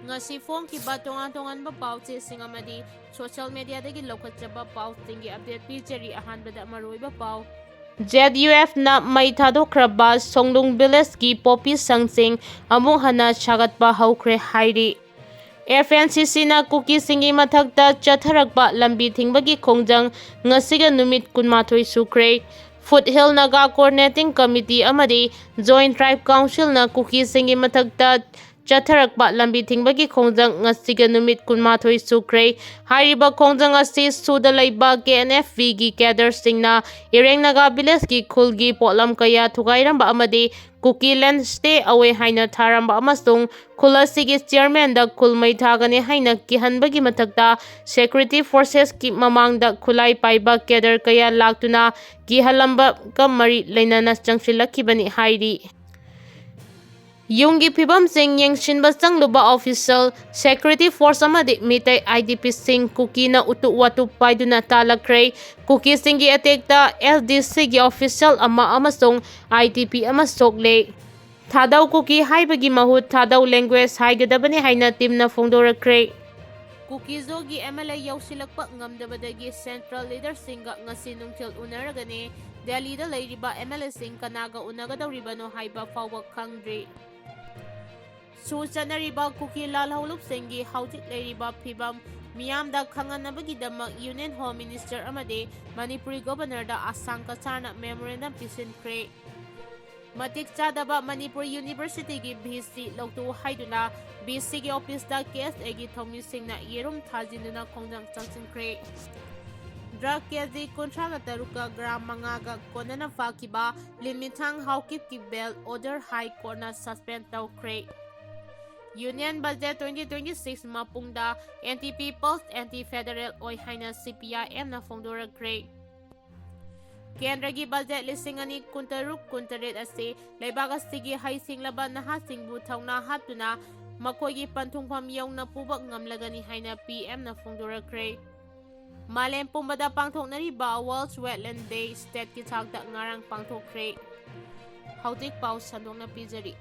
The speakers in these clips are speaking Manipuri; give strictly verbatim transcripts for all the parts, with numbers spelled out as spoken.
ꯉꯁꯤ ꯐꯣꯡꯈꯤꯕ ꯇꯣꯉꯥꯟ ꯇꯣꯉꯥꯟꯕ ꯄꯥꯎ ꯆꯦꯁꯤꯡ ꯑꯃꯗꯤ social mediaꯗꯒꯤ ꯂꯧꯈꯠꯆꯕ ꯄꯥꯎꯁꯤꯡꯒꯤ update ꯄꯤꯖꯔꯤ꯫ ꯑꯍꯥꯟꯕꯗ ꯃꯔꯨꯑꯣꯏꯕ ꯄꯥꯎ꯫ ZUFꯅ ꯃꯩ ꯊꯥꯗꯣꯛꯈ꯭ꯔꯕ ꯁꯣꯡꯂꯨꯡ villageꯀꯤ ꯄꯣꯄꯤ ꯁꯪꯁꯤꯡ ꯑꯃꯨꯛ ꯍꯟꯅ ꯁꯥꯒꯠꯄ ꯍꯧꯈ꯭ꯔꯦ ꯍꯥꯏꯔꯤ꯫ FNCCꯅ ꯀꯨꯀꯤꯁꯤꯡꯒꯤ ꯃꯊꯛꯇ ꯆꯠꯊꯔꯛꯄ ꯂꯝꯕꯤ ꯊꯤꯡꯕꯒꯤ ꯈꯣꯡꯖꯪ ꯉꯁꯤꯒ ꯅꯨꯃꯤꯠ ꯀꯨꯟꯃꯥꯊꯣꯏ ꯁꯨꯈ꯭ꯔꯦ꯫ Foothill Naga Coordinating Committee ꯑꯃꯗꯤ Joint Tribe Councilꯅ ꯀꯨꯀꯤꯁꯤꯡꯒꯤ ꯃꯊꯛꯇ ꯆꯠꯊꯔꯛꯄ ꯂꯝꯕꯤ ꯊꯤꯡꯕꯒꯤ ꯈꯣꯡꯖꯪ ꯉꯁꯤꯒ ꯅꯨꯃꯤꯠ ꯀꯨꯟꯃꯥꯊꯣꯏ ꯁꯨꯈ꯭ꯔꯦ꯫ ꯍꯥꯏꯔꯤꯕ ꯈꯣꯡꯖꯪ ꯑꯁꯤ ꯁꯨꯗ ꯂꯩꯕ KNFVꯒꯤ cadreꯁꯤꯡꯅ ꯏꯔꯦꯡ ꯅꯥꯒꯥ villageꯀꯤ ꯈꯨꯜꯒꯤ ꯄꯣꯠꯂꯝ ꯀꯌꯥ ꯊꯨꯒꯥꯏꯔꯝꯕ ꯑꯃꯗꯤ Kuki land stay away ꯍꯥꯏꯅ ꯊꯥꯔꯝꯕ ꯑꯃꯁꯨꯡ ꯈꯨꯜ ꯑꯁꯤꯒꯤ chairmanꯗ ꯈꯨꯜ ꯃꯩ ꯊꯥꯒꯅꯤ ꯍꯥꯏꯅ ꯀꯤꯍꯟꯕꯒꯤ ꯃꯊꯛꯇ security forcesꯀꯤ ꯃꯃꯥꯡꯗ ꯈꯨꯠꯂꯥꯏ ꯄꯥꯏꯕ cadre ꯀꯌꯥ ꯂꯥꯛꯇꯨꯅ ꯀꯤꯍꯜꯂꯝꯕꯒ ꯃꯔꯤ ꯂꯩꯅꯅ ꯆꯪꯁꯤꯜꯂꯛꯈꯤꯕꯅꯤ ꯍꯥꯏꯔꯤ꯫ ꯌꯨꯝꯒꯤ ꯐꯤꯕꯝꯁꯤꯡ ꯌꯦꯡꯁꯤꯟꯕ ꯆꯪꯂꯨꯕ official, security force ꯑꯃꯗꯤ ꯃꯤꯇꯩ IDPꯁꯤꯡ ꯀꯨꯀꯤꯅ ꯎꯇꯨꯞ ꯋꯥꯇꯨꯞ ꯄꯥꯏꯗꯨꯅ ꯇꯥꯜꯂꯛꯈ꯭ꯔꯦ꯫ ꯀꯨꯀꯤꯁꯤꯡꯒꯤ attackꯇ SDCꯒꯤ official ꯑꯃ ꯑꯃꯁꯨꯡ IDP ꯑꯃ ꯁꯣꯛꯂꯦ꯫ ꯊꯥꯗꯧ ꯀꯨꯀꯤ ꯍꯥꯏꯕꯒꯤ ꯃꯍꯨꯠ ꯊꯥꯗꯧ language ꯍꯥꯏꯒꯗꯕꯅꯤ ꯍꯥꯏꯅ teamꯅ ꯐꯣꯡꯗꯣꯔꯛꯈ꯭ꯔꯦ꯫ ꯀꯨꯀꯤꯖꯣꯒꯤ MLA ꯌꯧꯁꯤꯜꯂꯛꯄ ꯉꯝꯗꯕꯗꯒꯤ central leaderꯁꯤꯡꯒ ꯉꯁꯤ ꯅꯨꯡꯊꯤꯜ ꯎꯅꯔꯒꯅꯤ꯫ ꯗꯦꯜꯂꯤꯗ ꯂꯩꯔꯤꯕ MLAꯁꯤꯡ ꯀꯅꯥꯒ ꯎꯅꯒꯗꯧꯔꯤꯕꯅꯣ ꯍꯥꯏꯕ ꯐꯥꯎꯕ ꯈꯪꯗ꯭ꯔꯤ꯫ ꯁꯨ ꯆꯠꯅꯔꯤꯕ ꯀꯨꯀꯤ ꯂꯥꯜꯍꯧꯂꯨꯞꯁꯤꯡꯒꯤ ꯍꯧꯖꯤꯛ ꯂꯩꯔꯤꯕ ꯐꯤꯕꯝ ꯃꯤꯌꯥꯝꯗ ꯈꯪꯍꯟꯅꯕꯒꯤꯗꯃꯛ Union Home Minister ꯑꯃꯗꯤ ꯃꯅꯤꯄꯨꯔꯤ Governorꯗ ꯑꯁꯥꯡ ꯀꯆꯥꯔꯅ memorandum ꯄꯤꯁꯤꯟꯈ꯭ꯔꯦ꯫ ꯃꯇꯤꯛ ꯆꯥꯗꯕ ꯃꯅꯤꯄꯨꯔ Universityꯒꯤ VC ꯂꯧꯊꯣꯛꯎ ꯍꯥꯏꯗꯨꯅ VCꯒꯤ officeꯇ KSAꯒꯤ ꯊꯧꯃꯤꯁꯤꯡꯅ ꯌꯦꯔꯨꯝ ꯊꯥꯖꯤꯟꯗꯨꯅ ꯈꯣꯡꯖꯪ ꯆꯪꯁꯤꯟꯈ꯭ꯔꯦ꯫ Drug KG ꯀꯨꯟꯊ꯭ꯔꯥꯒ ꯇꯔꯨꯛꯀ gram ꯃꯉꯥꯒ ꯀꯣꯟꯅꯅ ꯐꯥꯈꯤꯕ ꯂꯤꯟꯃꯤꯊꯥꯡ ꯍꯥꯎꯀꯤꯞꯀꯤ bail order High Courtꯅ suspend ꯇꯧꯈ꯭ꯔꯦ꯫ Union Budget twenty twenty-six ꯃꯄꯨꯡꯗ Anti People's Anti Federal ꯑꯣꯏ ꯍꯥꯏꯅ CPIMꯅ ꯐꯣꯡꯗꯣꯔꯛꯈ꯭ꯔꯦ꯫ ꯀꯦꯟꯗ꯭ꯔꯒꯤ budget ꯂꯤꯁꯤꯡ ꯑꯅꯤ ꯀꯨꯟꯇꯔꯨꯛ ꯀꯨꯟꯇꯔꯦꯠ ꯑꯁꯤ ꯂꯩꯕꯥꯛ ꯑꯁꯤꯒꯤ ꯍꯩꯁꯤꯡꯂꯕ ꯅꯍꯥꯁꯤꯡꯕꯨ ꯊꯧꯅꯥ ꯍꯥꯞꯇꯨꯅ ꯃꯈꯣꯏꯒꯤ ꯄꯟꯊꯨꯡꯐꯝ ꯌꯧꯅ ꯄꯨꯕ ꯉꯝꯂꯒꯅꯤ ꯍꯥꯏꯅ PMꯅ ꯐꯣꯡꯗꯣꯔꯛꯈ꯭ꯔꯦ꯫ ꯃꯥꯂꯦꯝ ꯄꯨꯝꯕꯗ ꯄꯥꯡꯊꯣꯛꯅꯔꯤꯕ World Wetland Day stateꯀꯤ ꯊꯥꯛꯇ ꯉꯔꯥꯡ ꯄꯥꯡꯊꯣꯛꯈ꯭ꯔꯦ꯫ ꯍꯧꯖꯤꯛ ꯄꯥꯎ ꯁꯟꯗꯣꯛꯅ ꯄꯤꯖꯔꯤ꯫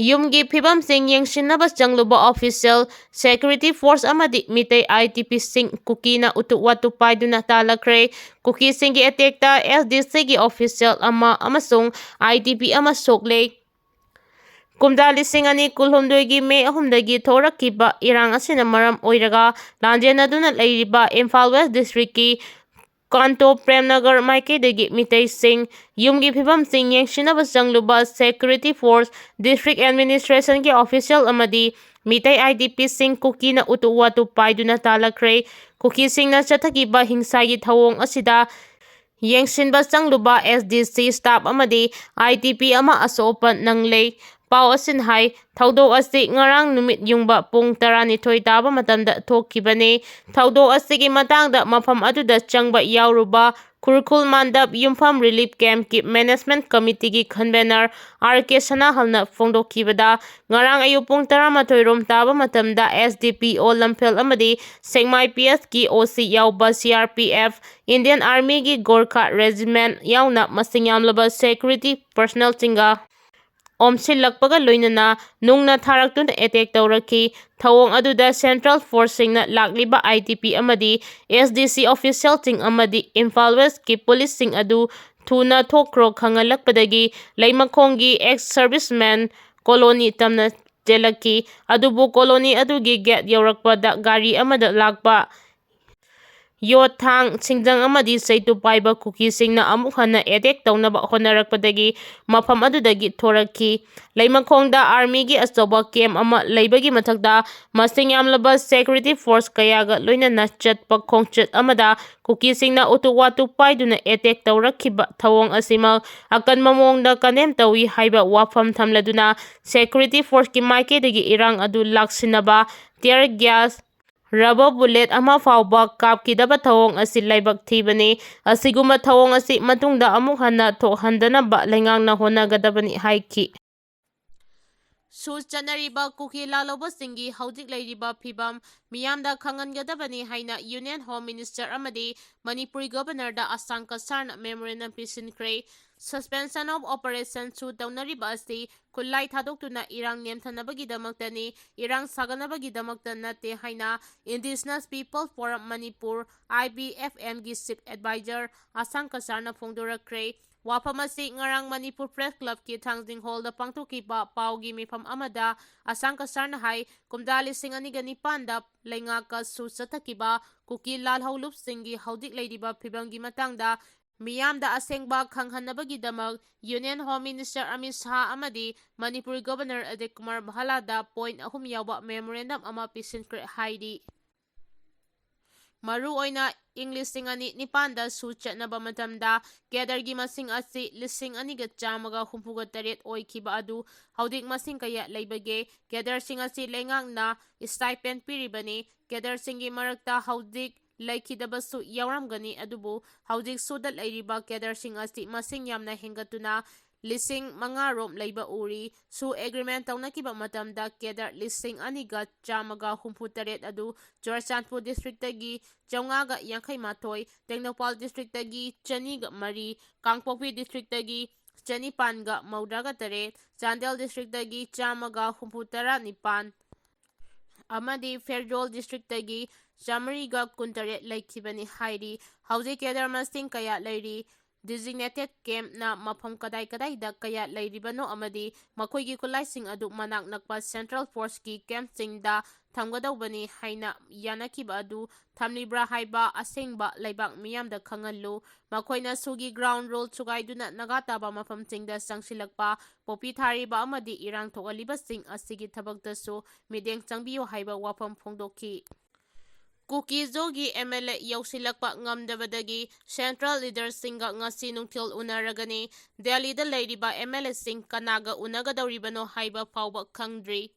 ꯌꯨꯝꯒꯤ ꯐꯤꯕꯝꯁꯤꯡ ꯌꯦꯡꯁꯤꯟꯅꯕ ꯆꯪꯂꯨꯕ official, security force ꯑꯃꯗꯤ ꯃꯤꯇꯩ IDPꯁꯤꯡ ꯀꯨꯀꯤꯅ ꯎꯇꯨꯞ ꯋꯥꯇꯨꯞ ꯄꯥꯏꯗꯨꯅ ꯇꯥꯜꯂꯛꯈ꯭ꯔꯦ꯫ ꯀꯨꯀꯤꯁꯤꯡꯒꯤ attackꯇ SDCꯒꯤ official ꯑꯃ ꯑꯃꯁꯨꯡ IDP ꯑꯃ ꯁꯣꯛꯂꯦ꯫ ꯀꯨꯝꯖꯥ ꯂꯤꯁꯤꯡ ꯑꯅꯤ ꯀꯨꯟꯍꯨꯝꯗꯣꯏꯒꯤ ꯃꯦ ꯑꯍꯨꯝꯗꯒꯤ ꯊꯣꯛꯂꯛꯈꯤꯕ ꯏꯔꯥꯡ ꯑꯁꯤꯅ ꯃꯔꯝ ꯑꯣꯏꯔꯒ ꯂꯥꯟꯖꯦꯟꯅꯗꯨꯅ ꯂꯩꯔꯤꯕ ꯏꯝꯐꯥꯜ West Districtꯀꯤ ꯀꯥꯟꯇꯣ ꯄ꯭ꯔꯦꯝꯅꯒꯔ ꯃꯥꯏꯀꯩꯗꯒꯤ ꯃꯤꯇꯩꯁꯤꯡ ꯌꯨꯝꯒꯤ ꯐꯤꯕꯝꯁꯤꯡ ꯌꯦꯡꯁꯤꯟꯅꯕ ꯆꯪꯂꯨꯕ security force, district administrationꯒꯤ official ꯑꯃꯗꯤ ꯃꯤꯇꯩ IDPꯁꯤꯡ ꯀꯨꯀꯤꯅ ꯎꯇꯨꯞ ꯋꯥꯇꯨꯞ ꯄꯥꯏꯗꯨꯅ ꯇꯥꯜꯂꯛꯈ꯭ꯔꯦ꯫ ꯀꯨꯀꯤꯁꯤꯡꯅ ꯆꯠꯊꯈꯤꯕ ꯍꯤꯡꯁꯥꯒꯤ ꯊꯧꯑꯣꯡ ꯑꯁꯤꯗ ꯌꯦꯡꯁꯤꯟꯕ ꯆꯪꯂꯨꯕ SDC staff ꯑꯃꯗꯤ IDP ꯑꯃ ꯑꯁꯣꯛ ꯑꯄꯟ ꯅꯪꯂꯦ꯫ ꯄꯥꯎ ꯑꯁꯤꯅ ꯍꯥꯏ, ꯊꯧꯗꯣꯛ ꯑꯁꯤ ꯉꯔꯥꯡ ꯅꯨꯃꯤꯠ ꯌꯨꯡꯕ ꯄꯨꯡ ꯇꯔꯥꯅꯤꯊꯣꯏ ꯇꯥꯕ ꯃꯇꯝꯗ ꯊꯣꯛꯈꯤꯕꯅꯤ꯫ ꯊꯧꯗꯣꯛ ꯑꯁꯤꯒꯤ ꯃꯇꯥꯡꯗ ꯃꯐꯝ ꯑꯗꯨꯗ ꯆꯪꯕ ꯌꯥꯎꯔꯨꯕ ꯈꯨꯔꯈꯨꯜ ꯃꯥꯟꯗꯞ ꯌꯨꯝꯐꯝ relief campꯀꯤ management committeeꯒꯤ convener R K ꯁꯅꯥꯍꯜꯅ ꯐꯣꯡꯗꯣꯛꯈꯤꯕꯗ, ꯉꯔꯥꯡ ꯑꯌꯨꯛ ꯄꯨꯡ ꯇꯔꯥꯃꯥꯊꯣꯏ ꯔꯣꯝ ꯇꯥꯕ ꯃꯇꯝꯗ SDPO ꯂꯝꯐꯦꯜ ꯑꯃꯗꯤ ꯁꯦꯛꯃꯥꯏ PSꯀꯤ OC ꯌꯥꯎꯕ CRPF, Indian Armyꯒꯤ Gorkha Regiment ꯌꯥꯎꯅ ꯃꯁꯤꯡ ꯌꯥꯝꯂꯕ security personnelꯁꯤꯡꯒ ꯑꯣꯝꯁꯤꯜꯂꯛꯄꯒ ꯂꯣꯏꯅꯅ ꯅꯨꯡꯅ ꯊꯥꯔꯛꯇꯨꯅ attack ꯇꯧꯔꯛꯈꯤ꯫ ꯊꯧꯑꯣꯡ ꯑꯗꯨꯗ central forceꯁꯤꯡꯅ ꯂꯥꯛꯂꯤꯕ IDP ꯑꯃꯗꯤ SDC officialꯁꯤꯡ ꯑꯃꯗꯤ ꯏꯝꯐꯥꯜ Westꯀꯤ policeꯁꯤꯡ ꯑꯗꯨ ꯊꯨꯅ ꯊꯣꯛꯈ꯭ꯔꯣ ꯈꯪꯍꯜꯂꯛꯄꯗꯒꯤ ꯂꯩꯃꯈꯣꯡꯒꯤ ex serviceman colony ꯇꯝꯅ ꯆꯦꯜꯂꯛꯈꯤ꯫ ꯑꯗꯨꯕꯨ colony ꯑꯗꯨꯒꯤ gate ꯌꯧꯔꯛꯄꯗ ꯒꯥꯔꯤ ꯑꯃꯗ ꯂꯥꯛꯄ ꯌꯣꯠ, ꯊꯥꯡ, ꯁꯤꯡꯖꯪ ꯑꯃꯗꯤ ꯆꯩꯇꯨꯞ ꯄꯥꯏꯕ ꯀꯨꯀꯤꯁꯤꯡꯅ ꯑꯃꯨꯛ ꯍꯟꯅ attack ꯇꯧꯅꯕ ꯍꯣꯠꯅꯔꯛꯄꯗꯒꯤ ꯃꯐꯝ ꯑꯗꯨꯗꯒꯤ ꯊꯣꯔꯛꯈꯤ꯫ ꯂꯩꯃꯈꯣꯡꯗ armyꯒꯤ ꯑꯆꯧꯕ camp ꯑꯃ ꯂꯩꯕꯒꯤ ꯃꯊꯛꯇ ꯃꯁꯤꯡ ꯌꯥꯝꯂꯕ security force ꯀꯌꯥꯒ ꯂꯣꯏꯅꯅ ꯆꯠꯄ ꯈꯣꯡꯆꯠ ꯑꯃꯗ ꯀꯨꯀꯤꯁꯤꯡꯅ ꯎꯇꯨꯞ ꯋꯥꯇꯨꯞ ꯄꯥꯏꯗꯨꯅ attack ꯇꯧꯔꯛꯈꯤꯕ ꯊꯧꯑꯣꯡ ꯑꯁꯤꯃꯛ ꯑꯀꯟꯕ ꯃꯑꯣꯡꯗ condemn ꯇꯧꯏ ꯍꯥꯏꯕ ꯋꯥꯐꯝ ꯊꯝꯂꯗꯨꯅ security forceꯀꯤ ꯃꯥꯏꯀꯩꯗꯒꯤ ꯏꯔꯥꯡ ꯑꯗꯨ ꯂꯥꯛꯁꯤꯟꯅꯕ tear gas, rubber bullet ꯑꯃ ꯐꯥꯎꯕ ꯀꯥꯞꯈꯤꯗꯕ ꯊꯧꯑꯣꯡ ꯑꯁꯤ ꯂꯥꯏꯕꯛ ꯊꯤꯕꯅꯤ꯫ ꯑꯁꯤꯒꯨꯝꯕ ꯊꯧꯑꯣꯡ ꯑꯁꯤ ꯃꯇꯨꯡꯗ ꯑꯃꯨꯛ ꯍꯟꯅ ꯊꯣꯛꯍꯟꯗꯅꯕ ꯂꯩꯉꯥꯛꯅ ꯍꯣꯠꯅꯒꯗꯕꯅꯤ ꯍꯥꯏꯈꯤ꯫ ꯁꯨ ꯆꯠꯅꯔꯤꯕ ꯀꯨꯀꯤ ꯂꯥꯜꯍꯧꯕꯁꯤꯡꯒꯤ ꯍꯧꯖꯤꯛ ꯂꯩꯔꯤꯕ ꯐꯤꯕꯝ ꯃꯤꯌꯥꯝꯗ ꯈꯪꯍꯟꯒꯗꯕꯅꯤ ꯍꯥꯏꯅ Union Home Minister ꯑꯃꯗꯤ ꯃꯅꯤꯄꯨꯔꯤ Governorꯗ ꯑꯁꯥꯡ ꯀꯁꯥꯔꯅ memorandum ꯄꯤꯁꯤꯟꯈ꯭ꯔꯦ꯫ Suspension of Operation ꯁꯨ ꯇꯧꯅꯔꯤꯕ ꯑꯁꯤ ꯈꯨꯠꯂꯥꯏ ꯊꯥꯗꯣꯛꯇꯨꯅ ꯏꯔꯥꯡ ꯅꯦꯝꯊꯅꯕꯒꯤꯗꯃꯛꯇꯅꯤ, ꯏꯔꯥꯡ ꯁꯥꯒꯠꯅꯕꯒꯤꯗꯃꯛꯇ ꯅꯠꯇꯦ ꯍꯥꯏꯅ Indigenous People Forum Manipur, I B F M ꯒꯤ Chief Advisor ꯑꯁꯥꯡ ꯀꯁꯥꯔꯅ ꯐꯣꯡꯗꯣꯔꯛꯈ꯭ꯔꯦ꯫ ꯋꯥꯐꯝ ꯑꯁꯤ ꯉꯔꯥꯡ ꯃꯅꯤꯄꯨꯔ Press Club ꯀꯤ ꯊꯥꯡꯖꯤꯡ ꯍꯣꯜꯗ ꯄꯥꯡꯊꯣꯛꯈꯤꯕ ꯄꯥꯎꯒꯤ ꯃꯤꯐꯝ ꯑꯃꯗ ꯑꯁꯥꯡ ꯀꯁꯥꯔꯅ ꯍꯥꯏ, ꯀꯨꯝꯖꯥ ꯂꯤꯁꯤꯡ ꯑꯅꯤꯒ ꯅꯤꯄꯥꯟꯗ ꯂꯩꯉꯥꯛꯀ ꯁꯨ ꯆꯠꯊꯈꯤꯕ ꯀꯨꯀꯤ ꯂꯥꯜꯍꯧꯂꯨꯞꯁꯤꯡꯒꯤ ꯍꯧꯖꯤꯛ ꯂꯩꯔꯤꯕ ꯐꯤꯕꯝꯒꯤ ꯃꯇꯥꯡꯗ ꯃꯤꯌꯥꯝꯗ ꯑꯁꯦꯡꯕ ꯈꯪꯍꯟꯅꯕꯒꯤꯗꯃꯛ Union Home Minister Amit Shah ꯑꯃꯗꯤ ꯃꯅꯤꯄꯨꯔ Governor ꯑꯖꯌ ꯀꯨꯃꯥꯔ ꯚꯥꯂꯥꯗ point ꯑꯍꯨꯝ ꯌꯥꯎꯕ memorandum ꯑꯃ ꯄꯤꯁꯤꯟꯈ꯭ꯔꯦ ꯍꯥꯏꯔꯤ꯫ ꯃꯔꯨꯑꯣꯏꯅ ꯏꯪ ꯂꯤꯁꯤꯡ ꯑꯅꯤ ꯅꯤꯄꯥꯟꯗ ꯁꯨ ꯆꯠꯅꯕ ꯃꯇꯝꯗ cadre ꯒꯤ ꯃꯁꯤꯡ ꯑꯁꯤ ꯂꯤꯁꯤꯡ ꯑꯅꯤꯒ ꯆꯥꯝꯃꯒ ꯍꯨꯝꯐꯨꯒ ꯇꯔꯦꯠ ꯑꯣꯏꯈꯤꯕ ꯑꯗꯨ ꯍꯧꯖꯤꯛ ꯃꯁꯤꯡ ꯀꯌꯥ ꯂꯩꯕꯒꯦ? Cadre ꯁꯤꯡ ꯑꯁꯤ ꯂꯩꯉꯥꯛꯅ stipend ꯄꯤꯔꯤꯕꯅꯤ꯫ Cadre ꯁꯤꯡꯒꯤ ꯃꯔꯛꯇ ꯍꯧꯖꯤꯛ ꯂꯩꯈꯤꯗꯕꯁꯨ ꯌꯥꯎꯔꯝꯒꯅꯤ, ꯑꯗꯨꯕꯨ ꯍꯧꯖꯤꯛ ꯁꯨꯗ ꯂꯩꯔꯤꯕ cadre ꯁꯤꯡ ꯑꯁꯤ ꯃꯁꯤꯡ ꯌꯥꯝꯅ ꯍꯦꯟꯒꯠꯇꯨꯅ ꯂꯤꯁꯤꯡ ꯃꯉꯥ ꯔꯣꯝ ꯂꯩꯕ ꯎꯔꯤ꯫ ꯁꯨ agreement ꯇꯧꯅꯈꯤꯕ ꯃꯇꯝꯗ cadre ꯂꯤꯁꯤꯡ ꯑꯅꯤꯒ ꯆꯥꯝꯃꯒ ꯍꯨꯝꯐꯨ ꯇꯔꯦꯠ ꯑꯗꯨ ꯆꯨꯔꯆꯥꯟꯄꯨꯔ district ꯇꯒꯤ ꯆꯥꯝꯃꯉꯥꯒ ꯌꯥꯡꯈꯩ ꯃꯥꯊꯣꯏ, ꯇꯦꯡꯅꯧꯄꯥꯜ district ꯇꯒꯤ ꯆꯅꯤꯒ ꯃꯔꯤ, ꯀꯥꯡꯄꯣꯛꯄꯤ district ꯇꯒꯤ ꯆꯅꯤꯄꯥꯟꯒ ꯃꯧꯗ꯭ꯔꯥꯒ ꯇꯔꯦꯠ, ꯆꯥꯟꯗꯦꯜ district ꯇꯒꯤ ꯆꯥꯝꯃꯒ ꯍꯨꯝꯐꯨ ꯇꯔꯥ ꯅꯤꯄꯥꯟ ꯑꯃꯗꯤ ꯐꯦꯔꯖꯣꯜ district ꯇꯒꯤ ꯆꯥꯃꯔꯤꯒ ꯀꯨꯟꯇꯔꯦꯠ ꯂꯩꯈꯤꯕꯅꯤ ꯍꯥꯏꯔꯤ꯫ ꯍꯧꯖꯤꯛ cadre ꯃꯁꯤꯡ ꯀꯌꯥ ꯂꯩꯔꯤ? Designated camp ꯅ ꯃꯐꯝ ꯀꯗꯥꯏ ꯀꯗꯥꯏꯗ ꯀꯌꯥ ꯂꯩꯔꯤꯕꯅꯣ ꯑꯃꯗꯤ ꯃꯈꯣꯏꯒꯤ ꯈꯨꯠꯂꯥꯏꯁꯤꯡ ꯑꯗꯨ ꯃꯅꯥꯛ ꯅꯛꯄ central force ꯀꯤ camp ꯁꯤꯡꯗ ꯊꯝꯒꯗꯧꯕꯅꯤ ꯍꯥꯏꯅ ꯌꯥꯅꯈꯤꯕ ꯑꯗꯨ ꯊꯝꯂꯤꯕ꯭ꯔꯥ ꯍꯥꯏꯕ ꯑꯁꯦꯡꯕ ꯂꯩꯕꯥꯛ ꯃꯤꯌꯥꯝꯗ ꯈꯪꯍꯜꯂꯨ꯫ ꯃꯈꯣꯏꯅ ꯁꯨꯒꯤ ground rule ꯊꯨꯒꯥꯏꯗꯨꯅ ꯅꯥꯒꯥ ꯇꯥꯕ ꯃꯐꯝꯁꯤꯡꯗ ꯆꯪꯁꯤꯜꯂꯛꯄ, ꯄꯣꯄꯤ ꯊꯥꯔꯤꯕ ꯑꯃꯗꯤ ꯏꯔꯥꯡ ꯊꯣꯛꯍꯜꯂꯤꯕꯁꯤꯡ ꯑꯁꯤꯒꯤ ꯊꯕꯛꯇꯁꯨ ꯃꯤꯠꯌꯦꯡ ꯆꯪꯕꯤꯌꯨ ꯍꯥꯏꯕ ꯋꯥꯐꯝ ꯐꯣꯡꯗꯣꯛꯈꯤ꯫ ꯀꯨꯀꯤ ꯖꯣꯒꯤ M L A ꯌꯧꯁꯤꯜꯂꯛꯄ ꯉꯝꯗꯕꯗꯒꯤ central leader ꯁꯤꯡꯒ ꯉꯁꯤ ꯅꯨꯡꯊꯤꯜ ꯎꯅꯔꯒꯅꯤ꯫ ꯗꯦꯜꯂꯤꯗ ꯂꯩꯔꯤꯕ M L A ꯁꯤꯡ ꯀꯅꯥꯒ ꯎꯅꯒꯗꯧꯔꯤꯕꯅꯣ ꯍꯥꯏꯕ ꯐꯥꯎꯕ ꯈꯪꯗ꯭ꯔꯤ꯫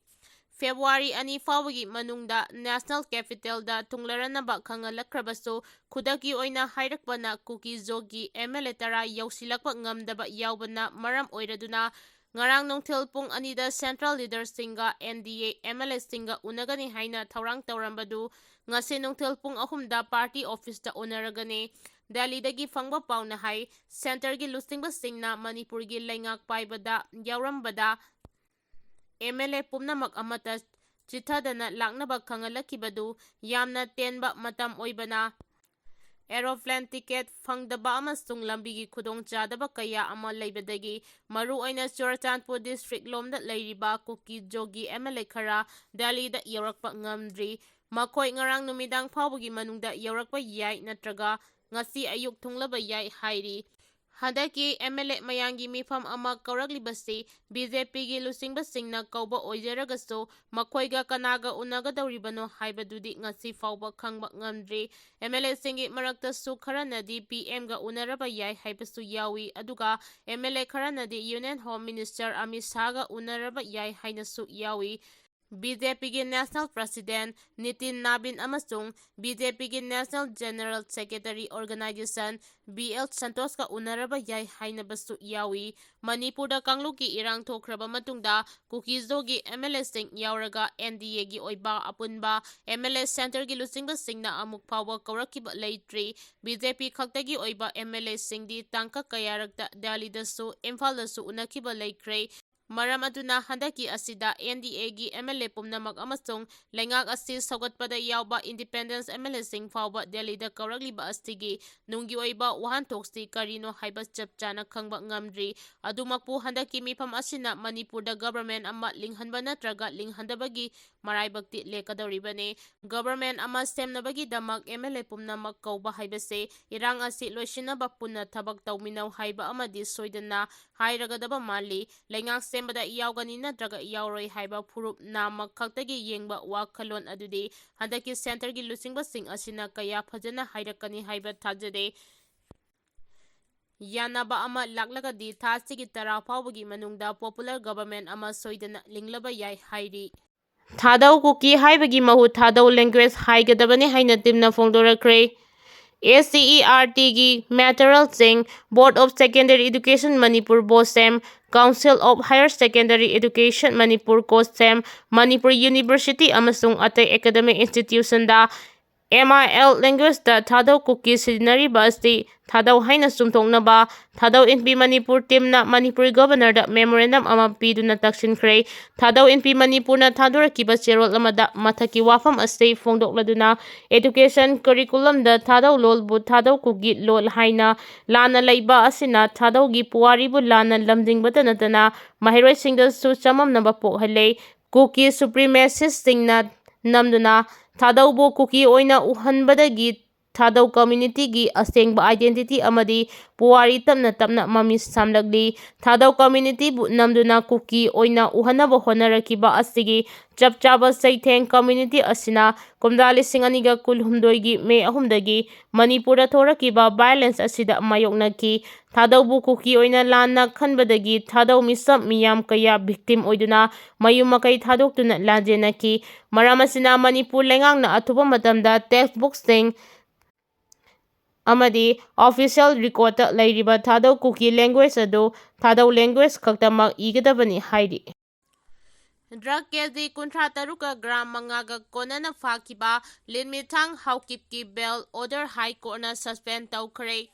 February ꯑꯅꯤ ꯐꯥꯎꯕꯒꯤ ꯃꯅꯨꯡꯗ national capital ꯗ ꯊꯨꯡꯂꯔꯅꯕ ꯈꯪꯍꯜꯂꯛꯈ꯭ꯔꯕꯁꯨ, ꯈꯨꯗꯛꯀꯤ ꯑꯣꯏꯅ ꯍꯥꯏꯔꯛꯄꯅ ꯀꯨꯀꯤ ꯖꯣꯒꯤ M L A ꯇꯔꯥ ꯌꯧꯁꯤꯜꯂꯛꯄ ꯉꯝꯗꯕ ꯌꯥꯎꯕꯅ ꯃꯔꯝ ꯑꯣꯏꯔꯗꯨꯅ, ꯉꯔꯥꯡ ꯅꯨꯡꯊꯤꯜ ꯄꯨꯡ ꯑꯅꯤꯗ central leader ꯁꯤꯡꯒ N D A M L A ꯁꯤꯡꯒ ꯎꯅꯒꯅꯤ ꯍꯥꯏꯅ ꯊꯧꯔꯥꯡ ꯇꯧꯔꯝꯕꯗꯨ ꯉꯁꯤ ꯅꯨꯡꯊꯤꯜ ꯄꯨꯡ ꯑꯍꯨꯝꯗ party office ꯇ ꯎꯅꯔꯒꯅꯤ꯫ ꯗꯦꯜꯂꯤꯗꯒꯤ ꯐꯪꯕ ꯄꯥꯎꯅ ꯍꯥꯏ, ꯁꯦꯟꯇꯔꯒꯤ ꯂꯨꯆꯤꯡꯕꯁꯤꯡꯅ ꯃꯅꯤꯄꯨꯔꯒꯤ ꯂꯩꯉꯥꯛ ꯄꯥꯏꯕꯗ ꯌꯥꯎꯔꯝꯕꯗ ꯑꯦꯝ ꯑꯦꯜ ꯑꯦ ꯄꯨꯝꯅꯃꯛ ꯑꯃꯠꯇ ꯆꯤꯠꯊꯗꯅ ꯂꯥꯛꯅꯕ ꯈꯪꯍꯜꯂꯛꯈꯤꯕꯗꯨ ꯌꯥꯝꯅ ꯇꯦꯟꯕ ꯃꯇꯝ ꯑꯣꯏꯕꯅ, ꯑꯦꯔꯣꯄ꯭ꯂꯦꯟ ꯇꯤꯀꯦꯠ ꯐꯪꯗꯕ ꯑꯃꯁꯨꯡ ꯂꯝꯕꯤꯒꯤ ꯈꯨꯗꯣꯡꯆꯥꯗꯕ ꯀꯌꯥ ꯑꯃ ꯂꯩꯕꯗꯒꯤ, ꯃꯔꯨꯑꯣꯏꯅ ꯆꯨꯔꯆꯥꯟꯄꯨꯔ ꯗꯤꯁꯇ꯭ꯔꯤꯛ ꯂꯣꯝꯗ ꯂꯩꯔꯤꯕ ꯀꯨꯀꯤ ꯖꯣꯒꯤ ꯑꯦꯝ ꯑꯦꯜ ꯑꯦ ꯈꯔ ꯗꯦꯜꯂꯤꯗ ꯌꯧꯔꯛꯄ ꯉꯝꯗ꯭ꯔꯤ꯫ ꯃꯈꯣꯏ ꯉꯔꯥꯡ ꯅꯨꯃꯤꯗꯥꯡ ꯐꯥꯎꯕꯒꯤ ꯃꯅꯨꯡꯗ ꯌꯧꯔꯛꯄ ꯌꯥꯏ, ꯅꯠꯇ꯭ꯔꯒ ꯉꯁꯤ ꯑꯌꯨꯛ ꯊꯨꯡꯂꯕ ꯌꯥꯏ ꯍꯥꯏꯔꯤ꯫ ꯍꯟꯗꯛꯀꯤ ꯑꯦꯝ ꯑꯦꯜ ꯑꯦ ꯃꯌꯥꯝꯒꯤ ꯃꯤꯐꯝ ꯑꯃ ꯀꯧꯔꯛꯂꯤꯕꯁꯤ ꯕꯤ ꯖꯦ ꯄꯤꯒꯤ ꯂꯨꯆꯤꯡꯕꯁꯤꯡꯅ ꯀꯧꯕ ꯑꯣꯏꯖꯔꯒꯁꯨ, ꯃꯈꯣꯏꯒ ꯀꯅꯥꯒ ꯎꯅꯒꯗꯧꯔꯤꯕꯅꯣ ꯍꯥꯏꯕꯗꯨꯗꯤ ꯉꯁꯤ ꯐꯥꯎꯕ ꯈꯪꯕ ꯉꯝꯗ꯭ꯔꯤ꯫ ꯑꯦꯝ ꯑꯦꯜ ꯑꯦꯁꯤꯡꯒꯤ ꯃꯔꯛꯇꯁꯨ ꯈꯔꯅꯗꯤ ꯄꯤ ꯑꯦꯝꯒ ꯎꯅꯔꯕ ꯌꯥꯏ ꯍꯥꯏꯕꯁꯨ ꯌꯥꯎꯏ, ꯑꯗꯨꯒ ꯑꯦꯝ ꯑꯦꯜ ꯑꯦ ꯈꯔꯅꯗꯤ ꯌꯨꯅꯤꯌꯟ ꯍꯣꯝ ꯃꯤꯅꯤꯁꯇꯔ ꯑꯃꯤꯠ ꯁꯥꯍꯒ ꯎꯅꯔꯕ ꯌꯥꯏ ꯍꯥꯏꯅꯁꯨ ꯌꯥꯎꯏ꯫ ꯕꯤ ꯖꯦ ꯄꯤꯒꯤ ꯅꯦꯁꯅꯦꯜ ꯄ꯭ꯔꯁꯤꯗꯦꯟ ꯅꯤꯇꯤꯟ ꯅꯥꯕꯤꯟ ꯑꯃꯁꯨꯡ ꯕꯤ ꯖꯦ ꯄꯤꯒꯤ national general secretary organisation B L ꯁꯟꯇꯣꯁꯀ ꯎꯅꯔꯕ ꯌꯥꯏ ꯍꯥꯏꯅꯕꯁꯨ ꯌꯥꯎꯏ꯫ ꯃꯅꯤꯄꯨꯔꯗ ꯀꯥꯡꯂꯨꯞꯀꯤ ꯏꯔꯥꯡ ꯊꯣꯛꯈ꯭ꯔꯕ ꯃꯇꯨꯡꯗ ꯀꯨꯀꯤꯖꯣꯒꯤ ꯑꯦꯝ ꯑꯦꯜ ꯑꯦꯁꯤꯡ ꯌꯥꯎꯔꯒ ꯑꯦꯟ ꯗꯤ ꯑꯦꯒꯤ ꯑꯣꯏꯕ ꯑꯄꯨꯟꯕ ꯑꯦꯝ ꯑꯦꯜ ꯑꯦ ꯁꯦꯟꯇꯔꯒꯤ ꯂꯨꯆꯤꯡꯕꯁꯤꯡꯅ ꯑꯃꯨꯛ ꯐꯥꯎꯕ ꯀꯧꯔꯛꯈꯤꯕ ꯂꯩꯇ꯭ꯔꯤ꯫ ꯕꯤ ꯖꯦ ꯄꯤ ꯈꯛꯇꯒꯤ ꯑꯣꯏꯕ ꯑꯦꯝ ꯑꯦꯜ ꯑꯦꯁꯤꯡꯗꯤ ꯇꯥꯡꯀꯛ ꯀꯌꯥꯔꯛꯇ ꯗꯦꯜꯂꯤꯗꯁꯨ ꯏꯝꯐꯥꯜꯗꯁꯨ ꯎꯅꯈꯤꯕ ꯂꯩꯈ꯭ꯔꯦ꯫ ꯃꯔꯝ ꯑꯗꯨꯅ ꯍꯟꯗꯛꯀꯤ ꯑꯁꯤꯗ ꯑꯦꯟ ꯗꯤ ꯑꯦꯒꯤ ꯑꯦꯝ ꯑꯦꯜ ꯑꯦ ꯄꯨꯝꯅꯃꯛ ꯑꯃꯁꯨꯡ ꯂꯩꯉꯥꯛ ꯑꯁꯤ ꯁꯧꯒꯠꯄꯗ ꯌꯥꯎꯕ ꯏꯟꯗꯤꯄꯦꯟꯗꯦꯟꯁ ꯑꯦꯝ ꯑꯦꯜ ꯑꯦꯁꯤꯡ ꯐꯥꯎꯕ ꯗꯦꯜꯂꯤꯗ ꯀꯧꯔꯛꯂꯤꯕ ꯑꯁꯤꯒꯤ ꯅꯨꯡꯒꯤ ꯑꯣꯏꯕ ꯋꯥꯍꯟꯊꯣꯛꯁꯤ ꯀꯔꯤꯅꯣ ꯍꯥꯏꯕ ꯆꯞ ꯆꯥꯅ ꯈꯪꯕ ꯉꯝꯗ꯭ꯔꯤ꯫ ꯑꯗꯨꯃꯛꯄꯨ ꯍꯟꯗꯛꯀꯤ ꯃꯤꯐꯝ ꯑꯁꯤꯅ ꯃꯅꯤꯄꯨꯔꯗ ꯒꯕꯔꯃꯦꯟ ꯑꯃ ꯂꯤꯡꯍꯟꯕ ꯅꯠꯇ꯭ꯔꯒ ꯂꯤꯡꯍꯟꯗꯕꯒꯤ ꯃꯔꯥꯏꯕꯛꯇꯤ ꯂꯦꯛꯀꯗꯧꯔꯤꯕꯅꯤ꯫ ꯒꯕꯔꯃꯦꯟ ꯑꯃ ꯁꯦꯝꯅꯕꯒꯤꯗꯃꯛ ꯑꯦꯝ ꯑꯦꯜ ꯑꯦ ꯄꯨꯝꯅꯃꯛ ꯀꯧꯕ ꯍꯥꯏꯕꯁꯦ ꯏꯔꯥꯡ ꯑꯁꯤ ꯂꯣꯏꯁꯤꯟꯅꯕ ꯄꯨꯟꯅ ꯊꯕꯛ ꯇꯧꯃꯤꯟꯅꯧ ꯍꯥꯏꯕ ꯑꯃꯗꯤ ꯁꯣꯏꯗꯅ ꯍꯥꯏꯔꯒꯗꯕ ꯃꯥꯜꯂꯤ꯫ ꯂꯩꯉꯥꯛ ꯁꯦꯝꯕꯗ ꯌꯥꯎꯒꯅꯤ ꯅꯠꯇ꯭ꯔꯒ ꯌꯥꯎꯔꯣꯏ ꯍꯥꯏꯕ ꯐꯨꯔꯨꯞ ꯅꯥꯃꯛ ꯈꯛꯇꯒꯤ ꯌꯦꯡꯕ ꯋꯥꯈꯜꯂꯣꯟ ꯑꯗꯨꯗꯤ ꯍꯟꯗꯛꯀꯤ ꯁꯦꯟꯇꯔꯒꯤ ꯂꯨꯆꯤꯡꯕꯁꯤꯡ ꯑꯁꯤꯅ ꯀꯌꯥ ꯐꯖꯅ ꯍꯥꯏꯔꯛꯀꯅꯤ ꯍꯥꯏꯕ ꯊꯥꯖꯗꯦ꯫ ꯌꯥꯅꯕ ꯑꯃ ꯂꯥꯛꯂꯒꯗꯤ ꯊꯥ ꯑꯁꯤꯒꯤ ꯇꯔꯥ ꯐꯥꯎꯕꯒꯤ ꯃꯅꯨꯡꯗ ꯄꯣꯄꯨꯂꯔ ꯒꯕꯔꯃꯦꯟ ꯑꯃ ꯁꯣꯏꯗꯅ ꯂꯤꯡꯂꯕ ꯌꯥꯏ ꯍꯥꯏꯔꯤ꯫ ꯊꯥꯗꯧ ꯀꯨꯀꯤ ꯍꯥꯏꯕꯒꯤ ꯃꯍꯨꯠ ꯊꯥꯗꯧ ꯂꯦꯡꯒ꯭ꯋꯦꯖ ꯍꯥꯏꯒꯗꯕꯅꯤ ꯍꯥꯏꯅ ꯇꯤꯝꯅ ꯐꯣꯡꯗꯣꯔꯛꯈ꯭ꯔꯦ꯫ ꯑꯦꯁ ꯁꯤ ꯏ ꯑꯥꯔ ꯇꯤꯒꯤ ꯃꯦꯇꯔꯤꯌꯦꯜꯁꯤꯡ, Board of Secondary Education Manipur, BOSEM, Council of Higher Secondary Education Manipur, COHSEM, Manipur university ꯑꯃꯁꯨꯡ ꯑꯇꯩ ꯑꯦꯀꯥꯗꯃꯤꯛ ꯏꯟꯁꯇꯤꯇ꯭ꯌꯨꯁꯟꯗ ꯑꯦꯝ ꯑꯥꯏ ꯑꯦꯜ ꯂꯦꯡꯒ꯭ꯋꯦꯖꯇ ꯊꯥꯗꯧ ꯀꯨꯀꯤ ꯁꯤꯖꯤꯟꯅꯔꯤꯕ ꯑꯁꯤ ꯊꯥꯗꯧ ꯍꯥꯏꯅ ꯆꯨꯝꯊꯣꯛꯅꯕ ꯊꯥꯗꯧ ꯏꯟꯄꯤ ꯃꯅꯤꯄꯨꯔ ꯇꯤꯝꯅ ꯃꯅꯤꯄꯨꯔ ꯒꯕꯔꯅꯔꯗ ꯃꯦꯃꯣꯔꯦꯟꯗꯝ ꯑꯃ ꯄꯤꯗꯨꯅ ꯇꯛꯁꯤꯟꯈ꯭ꯔꯦ꯫ ꯊꯥꯗꯧ ꯏꯟꯄꯤ ꯃꯅꯤꯄꯨꯔꯅ ꯊꯥꯗꯣꯔꯛꯈꯤꯕ ꯆꯦꯔꯣꯜ ꯑꯃꯗ ꯃꯊꯛꯀꯤ ꯋꯥꯐꯝ ꯑꯁꯤ ꯐꯣꯡꯗꯣꯛꯂꯗꯨꯅ, education curriculumꯗ ꯊꯥꯗꯧ ꯂꯣꯜꯕꯨ ꯊꯥꯗꯧ ꯀꯨꯀꯤ ꯂꯣꯜ ꯍꯥꯏꯅ ꯂꯥꯟꯅ ꯂꯩꯕ ꯑꯁꯤꯅ ꯊꯥꯗꯧꯒꯤ ꯄꯨꯋꯥꯔꯤꯕꯨ ꯂꯥꯟꯅ ꯂꯝꯖꯤꯡꯕꯇ ꯅꯠꯇꯅ ꯃꯍꯩꯔꯣꯏꯁꯤꯡꯗꯁꯨ ꯆꯃꯝꯅꯕ ꯄꯣꯛꯍꯜꯂꯦ꯫ ꯀꯨꯀꯤ supremacistꯁꯤꯡꯅ ꯅꯝꯗꯨꯅ ꯊꯥꯗꯧꯕꯨ ꯀꯨꯀꯤ ꯑꯣꯏꯅ ꯎꯍꯟꯕꯗꯒꯤ ꯊꯥꯗꯧ communityꯒꯤ ꯑꯁꯦꯡꯕ identity ꯑꯃꯗꯤ ꯄꯨꯋꯥꯔꯤ ꯇꯞꯅ ꯇꯞꯅ ꯃꯃꯤ ꯁꯥꯝꯂꯛꯂꯤ꯫ ꯊꯥꯗꯧ communityꯕꯨ ꯅꯝꯗꯨꯅ ꯀꯨꯀꯤ ꯑꯣꯏꯅ ꯎꯍꯟꯅꯕ ꯍꯣꯠꯅꯔꯛꯈꯤꯕ ꯑꯁꯤꯒꯤ ꯆꯞ ꯆꯥꯕ ꯆꯩꯊꯦꯡ community ꯑꯁꯤꯅ ꯀꯨꯝꯖꯥ ꯂꯤꯁꯤꯡ ꯑꯅꯤꯒ ꯀꯨꯟꯍꯨꯝꯗꯣꯏꯒꯤ ꯃꯦ ꯑꯍꯨꯝꯗꯒꯤ ꯃꯅꯤꯄꯨꯔꯗ ꯊꯣꯔꯛꯈꯤꯕ violence ꯑꯁꯤꯗ ꯃꯥꯌꯣꯛꯅꯈꯤ꯫ ꯊꯥꯗꯧꯕꯨ ꯀꯨꯀꯤ ꯑꯣꯏꯅ ꯂꯥꯟꯅ ꯈꯟꯕꯗꯒꯤ ꯊꯥꯗꯧ ꯃꯤꯁꯝ ꯃꯤꯌꯥꯝ ꯀꯌꯥ victim ꯑꯣꯏꯗꯨꯅ ꯃꯌꯨꯝ ꯃꯀꯩ ꯊꯥꯗꯣꯛꯇꯨꯅ ꯂꯥꯟꯖꯦꯟꯅꯈꯤ꯫ ꯃꯔꯝ ꯑꯁꯤꯅ ꯃꯅꯤꯄꯨꯔ ꯂꯩꯉꯥꯛꯅ ꯑꯊꯨꯕ ꯃꯇꯝꯗ textbookꯁꯤꯡ ꯑꯃꯗꯤ official recordꯇ ꯂꯩꯔꯤꯕ ꯊꯥꯗꯧ ꯀꯨꯀꯤ language ꯑꯗꯨ ꯊꯥꯗꯧ language ꯈꯛꯇꯃꯛ ꯏꯒꯗꯕꯅꯤ ꯍꯥꯏꯔꯤ꯫ Drug ꯀꯦꯖꯤ ꯀꯨꯟꯊ꯭ꯔꯥ ꯇꯔꯨꯛꯀ gram ꯃꯉꯥꯒ ꯀꯣꯟꯅꯅ ꯐꯥꯈꯤꯕ ꯂꯤꯟꯃꯤꯊꯥꯡ ꯍꯥꯎꯀꯤꯞꯀꯤ bail order High Courtꯅ suspend ꯇꯧꯈ꯭ꯔꯦ꯫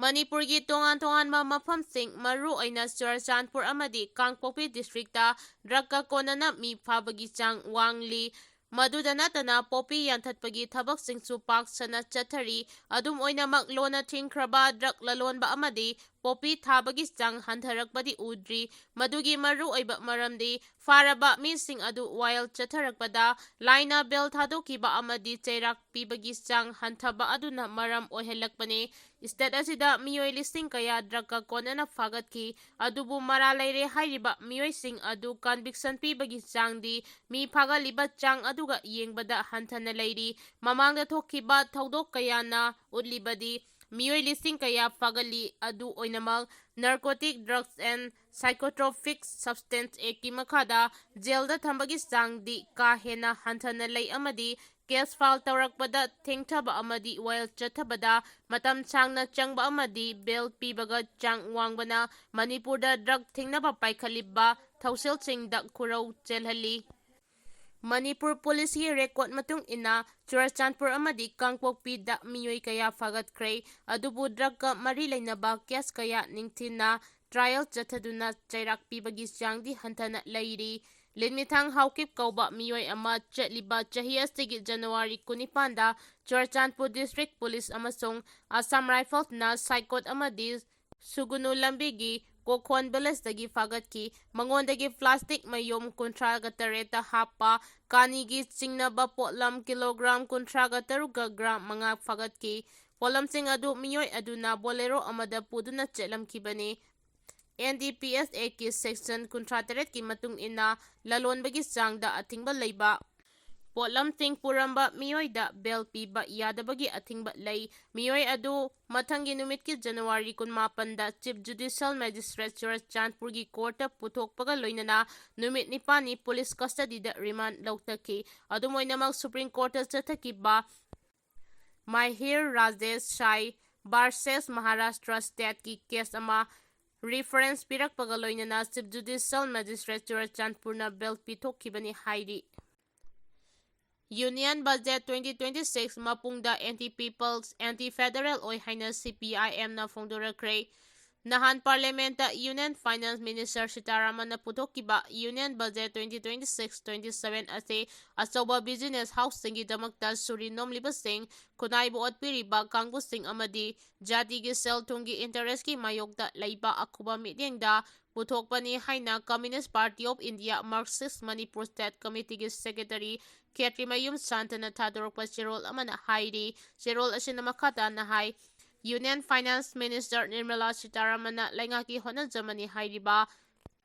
ꯃꯅꯤꯄꯨꯔꯒꯤ ꯇꯣꯉꯥꯟ ꯇꯣꯉꯥꯟꯕ ꯃꯐꯝꯁꯤꯡ, ꯃꯔꯨꯑꯣꯏꯅ ꯆꯨꯔꯆꯥꯟꯄꯨꯔ ꯑꯃꯗꯤ ꯀꯥꯡꯄꯣꯛꯄꯤ districtꯇ drugꯀ ꯀꯣꯟꯅꯅ ꯃꯤ ꯐꯥꯕꯒꯤ ꯆꯥꯡ ꯋꯥꯡꯂꯤ꯫ ꯃꯗꯨꯗ ꯅꯠꯇꯅ, poppy ꯌꯥꯟꯊꯠꯄꯒꯤ ꯊꯕꯛꯁꯤꯡꯁꯨ ꯄꯥꯛ ꯁꯟꯅ ꯆꯠꯊꯔꯤ꯫ ꯑꯗꯨꯝ ꯑꯣꯏꯅꯃꯛ, ꯂꯣꯟꯅ ꯊꯤꯡꯈ꯭ꯔꯕ drug ꯂꯂꯣꯟꯕ ꯑꯃꯗꯤ poppy ꯊꯥꯕꯒꯤ ꯆꯥꯡ ꯍꯟꯊꯔꯛꯄꯗꯤ ꯎꯗ꯭ꯔꯤ꯫ ꯃꯗꯨꯒꯤ ꯃꯔꯨꯑꯣꯏꯕ ꯃꯔꯝꯗꯤ, ꯐꯥꯔꯕ ꯃꯤꯁꯤꯡ ꯑꯗꯨ ꯋꯥꯌꯦꯜ ꯆꯠꯊꯔꯛꯄꯗ ꯂꯥꯏꯅ bail ꯊꯥꯗꯣꯛꯈꯤꯕ ꯑꯃꯗꯤ ꯆꯩꯔꯥꯛ ꯄꯤꯕꯒꯤ ꯆꯥꯡ ꯍꯟꯊꯕ ꯑꯗꯨꯅ ꯃꯔꯝ ꯑꯣꯏꯍꯜꯂꯛꯄꯅꯤ꯫ State ꯑꯁꯤꯗ ꯃꯤꯑꯣꯏ ꯂꯤꯁꯤꯡ ꯀꯌꯥ drugꯀ ꯀꯣꯟꯅꯅ ꯐꯥꯒꯠꯈꯤ꯫ ꯑꯗꯨꯕꯨ ꯃꯔꯥꯜ ꯂꯩꯔꯦ ꯍꯥꯏꯔꯤꯕ ꯃꯤꯑꯣꯏꯁꯤꯡ ꯑꯗꯨ conviction ꯄꯤꯕꯒꯤ ꯆꯥꯡꯗꯤ ꯃꯤ ꯐꯥꯒꯠꯂꯤꯕ ꯆꯥꯡ ꯑꯗꯨꯒ ꯌꯦꯡꯕꯗ ꯍꯟꯊꯅ ꯂꯩꯔꯤ꯫ ꯃꯃꯥꯡꯗ ꯊꯣꯛꯈꯤꯕ ꯊꯧꯗꯣꯛ ꯀꯌꯥꯅ ꯎꯠꯂꯤꯕꯗꯤ ꯃꯤꯑꯣꯏ ꯂꯤꯁꯤꯡ ꯀꯌꯥ ꯐꯥꯒꯠꯂꯤ꯫ ꯑꯗꯨ ꯑꯣꯏꯅꯃꯛ, Narcotic Drugs and Psychotropic Substance Actꯀꯤ ꯃꯈꯥꯗ jailꯗ ꯊꯝꯕꯒꯤ ꯆꯥꯡꯗꯤ ꯀꯥ ꯍꯦꯟꯅ ꯍꯟꯊꯅ ꯂꯩ ꯑꯃꯗꯤ case file ꯇꯧꯔꯛꯄꯗ ꯊꯦꯡꯊꯕ ꯑꯃꯗꯤ ꯋꯥꯌꯦꯜ ꯆꯠꯊꯕꯗ ꯃꯇꯝ ꯁꯥꯡꯅ ꯆꯪꯕ ꯑꯃꯗꯤ bail ꯄꯤꯕꯒ ꯆꯥꯡ ꯋꯥꯡꯕꯅ ꯃꯅꯤꯄꯨꯔꯗ drug ꯊꯤꯡꯅꯕ ꯄꯥꯏꯈꯠꯂꯤꯕ ꯊꯧꯁꯤꯜꯁꯤꯡꯗ ꯈꯨꯔꯧ ꯆꯦꯜꯍꯜꯂꯤ꯫ ꯃꯅꯤꯄꯨꯔ ꯄꯨꯂꯤꯁꯀꯤ ꯔꯦꯀꯣꯔꯗ ꯃꯇꯨꯡ ꯏꯟꯅ ꯆꯨꯔꯆꯥꯟꯄꯨꯔ ꯑꯃꯗꯤ ꯀꯥꯡꯄꯣꯛꯄꯤꯗ ꯃꯤꯑꯣꯏ ꯀꯌꯥ ꯐꯥꯒꯠꯈ꯭ꯔꯦ꯫ ꯑꯗꯨꯕꯨ ꯗ꯭ꯔꯒꯀ ꯃꯔꯤ ꯂꯩꯅꯕ ꯀꯦꯁ ꯀꯌꯥ ꯅꯤꯡꯊꯤꯅ ꯇ꯭ꯔꯥꯏꯌꯦꯜ ꯆꯠꯊꯗꯨꯅ ꯆꯩꯔꯥꯛ ꯄꯤꯕꯒꯤ ꯆꯥꯡꯗꯤ ꯍꯟꯊꯅ ꯂꯩꯔꯤ꯫ ꯂꯤꯟꯃꯤꯊꯥꯡ ꯍꯥꯎꯀꯤꯞ ꯀꯧꯕ ꯃꯤꯑꯣꯏ ꯑꯃ ꯆꯠꯂꯤꯕ ꯆꯍꯤ ꯑꯁꯤꯒꯤ ꯖꯅꯋꯥꯔꯤ ꯀꯨꯟꯅꯤꯄꯥꯟꯗ ꯆꯨꯔꯆꯥꯟꯄꯨꯔ ꯗꯤꯁꯇ꯭ꯔꯤꯛ ꯄꯨꯂꯤꯁ ꯑꯃꯁꯨꯡ ꯑꯁꯥꯝ ꯔꯥꯏꯐꯜꯁꯅ ꯁꯥꯏꯀꯣꯠ ꯑꯃꯗꯤ ꯁꯨꯒꯨꯅꯨ ꯂꯝꯕꯤꯒꯤ ꯀꯣꯈꯣꯟ ꯚꯤꯂꯦꯖꯇꯒꯤ ꯐꯥꯒꯠꯈꯤ꯫ ꯃꯉꯣꯟꯗꯒꯤ ꯄ꯭ꯂꯥꯁꯇꯤꯛ ꯃꯌꯨꯝ ꯀꯨꯟꯊ꯭ꯔꯥꯒ ꯇꯔꯦꯠꯇ ꯍꯥꯞꯄ ꯀꯥꯅꯤꯒꯤ ꯆꯤꯡꯅꯕ ꯄꯣꯠꯂꯝ ꯀꯤꯂꯣꯒ꯭ꯔꯥꯝ ꯀꯨꯟꯊ꯭ꯔꯥꯒ ꯇꯔꯨꯛꯀ ꯒ꯭ꯔꯥꯝ ꯃꯉꯥ ꯐꯥꯒꯠꯈꯤ꯫ ꯄꯣꯠꯂꯝꯁꯤꯡ ꯑꯗꯨ ꯃꯤꯑꯣꯏ ꯑꯗꯨꯅ ꯕꯣꯂꯦꯔꯣ ꯑꯃꯗ ꯄꯨꯗꯨꯅ ꯆꯠꯂꯝꯈꯤꯕꯅꯤ꯫ N D P S ꯑꯦꯛꯀꯤ section ꯀꯨꯟꯊ꯭ꯔꯥ ꯇꯔꯦꯠꯀꯤ ꯃꯇꯨꯡ ꯏꯟꯅ ꯂꯂꯣꯟꯕꯒꯤ ꯆꯥꯡꯗ ꯑꯊꯤꯡꯕ ꯂꯩꯕ ꯄꯣꯠꯂꯝꯁꯤꯡ ꯄꯨꯔꯝꯕ ꯃꯤꯑꯣꯏꯗ ꯕꯦꯜ ꯄꯤꯕ ꯌꯥꯗꯕꯒꯤ ꯑꯊꯤꯡꯕ ꯂꯩ꯫ ꯃꯤꯑꯣꯏ ꯑꯗꯨ ꯃꯊꯪꯒꯤ ꯅꯨꯃꯤꯠꯀꯤ ꯖꯅꯋꯥꯔꯤ ꯀꯨꯟꯃꯥꯄꯟꯗ ꯆꯤꯐ ꯖꯨꯗꯤꯁꯤꯌꯦꯜ ꯃꯦꯖꯤꯁꯇ꯭ꯔꯦꯠ ꯆꯨꯔꯆꯥꯟꯄꯨꯔꯒꯤ ꯀꯣꯔꯠꯇ ꯄꯨꯊꯣꯛꯄꯒ ꯂꯣꯏꯅꯅ ꯅꯨꯃꯤꯠ ꯅꯤꯄꯥꯜꯅꯤ ꯄꯨꯂꯤꯁ ꯀꯁꯇꯗꯤꯗ ꯔꯤꯃꯥꯟ ꯂꯧꯊꯈꯤ꯫ ꯑꯗꯨꯝ ꯑꯣꯏꯅꯃꯛ, ꯁꯨꯄ꯭ꯔꯤꯝ ꯀꯣꯔꯠꯇ ꯆꯠꯊꯈꯤꯕ ꯃꯥꯍꯤꯔ ꯔꯥꯖꯦꯁ ꯁꯥꯏ ꯚꯥꯔꯁꯦꯁ ꯃꯍꯥꯔꯥꯁꯇ꯭ꯔ ꯁ꯭ꯇꯦꯠꯀꯤ ꯀꯦꯁ ꯑꯃ ꯔꯤꯐꯔꯦꯟꯁ ꯄꯤꯔꯛꯄꯒ ꯂꯣꯏꯅꯅ ꯆꯤꯐ ꯖꯨꯗꯤꯁꯤꯌꯦꯜ ꯃꯦꯖꯤꯁꯇ꯭ꯔꯦꯠ ꯆꯨꯔꯆꯥꯟꯄꯨꯔꯅ ꯕꯦꯜ ꯄꯤꯊꯣꯛꯈꯤꯕꯅꯤ ꯍꯥꯏꯔꯤ꯫ Union budget twenty twenty six ꯃꯄꯨꯡꯗ ꯑꯦꯟꯇꯤ ꯄꯤꯄꯜꯁ, ꯑꯦꯟꯇꯤ ꯐꯦꯗꯔꯦꯜ ꯑꯣꯏ ꯍꯥꯏꯅ ꯁꯤ ꯄꯤ ꯑꯥꯏ ꯑꯦꯝꯅ ꯐꯣꯡꯗꯣꯔꯛꯈ꯭ꯔꯦ꯫ ꯅꯍꯥꯟ ꯄꯥꯔꯂꯤꯌꯥꯃꯦꯟꯠꯇ ꯌꯨꯅꯤꯌꯟ ꯐꯥꯏꯅꯥꯟꯁ ꯃꯤꯅꯤꯁꯇꯔ ꯁꯤꯇꯥꯔꯥꯃꯟꯅ ꯄꯨꯊꯣꯛꯈꯤꯕ union budget twenty twenty six twenty seven ꯑꯁꯤ ꯑꯆꯧꯕ ꯕꯤꯖꯤꯅꯦꯁ ꯍꯥꯎꯁꯁꯤꯡꯒꯤꯗꯃꯛꯇ ꯁꯨꯔꯤ ꯅꯣꯝꯂꯤꯕꯁꯤꯡ, ꯈꯨꯟꯅꯥꯏꯕꯨ ꯑꯣꯠꯄꯤꯔꯤꯕ ꯀꯥꯡꯕꯨꯁꯤꯡ ꯑꯃꯗꯤ ꯖꯥꯇꯤꯒꯤ ꯁꯦꯜ-ꯊꯨꯝꯒꯤ ꯏꯟꯇꯔꯦꯁꯀꯤ ꯃꯥꯌꯣꯛꯇ ꯂꯩꯕ ꯑꯀꯨꯞꯄ ꯃꯤꯠꯌꯦꯡꯗ ꯄꯨꯊꯣꯛꯄꯅꯤ ꯍꯥꯏꯅ Communist Party of India Marxist Manipur State Committeeꯒꯤ ꯁꯦꯀ꯭ꯔꯦꯇꯔꯤ ꯈꯦꯇ꯭ꯔꯤꯃꯌꯨꯝ ꯁꯥꯟꯇꯅ ꯊꯥꯗꯣꯔꯛꯄ ꯆꯦꯔꯣꯜ ꯑꯃꯅ ꯍꯥꯏꯔꯤ꯫ ꯆꯦꯔꯣꯜ ꯑꯁꯤꯅ ꯃꯈꯥ ꯇꯥꯅ ꯍꯥꯏ, ꯌꯨꯅꯤꯌꯟ ꯐꯥꯏꯅꯥꯟꯁ ꯃꯤꯅꯤꯁꯇꯔ ꯅꯤꯔꯃꯂꯥ ꯁꯤꯇꯥꯔꯥꯃꯟꯅ ꯂꯩꯉꯥꯛꯀꯤ ꯍꯣꯠꯅꯖꯃꯟꯅꯤ ꯍꯥꯏꯔꯤꯕ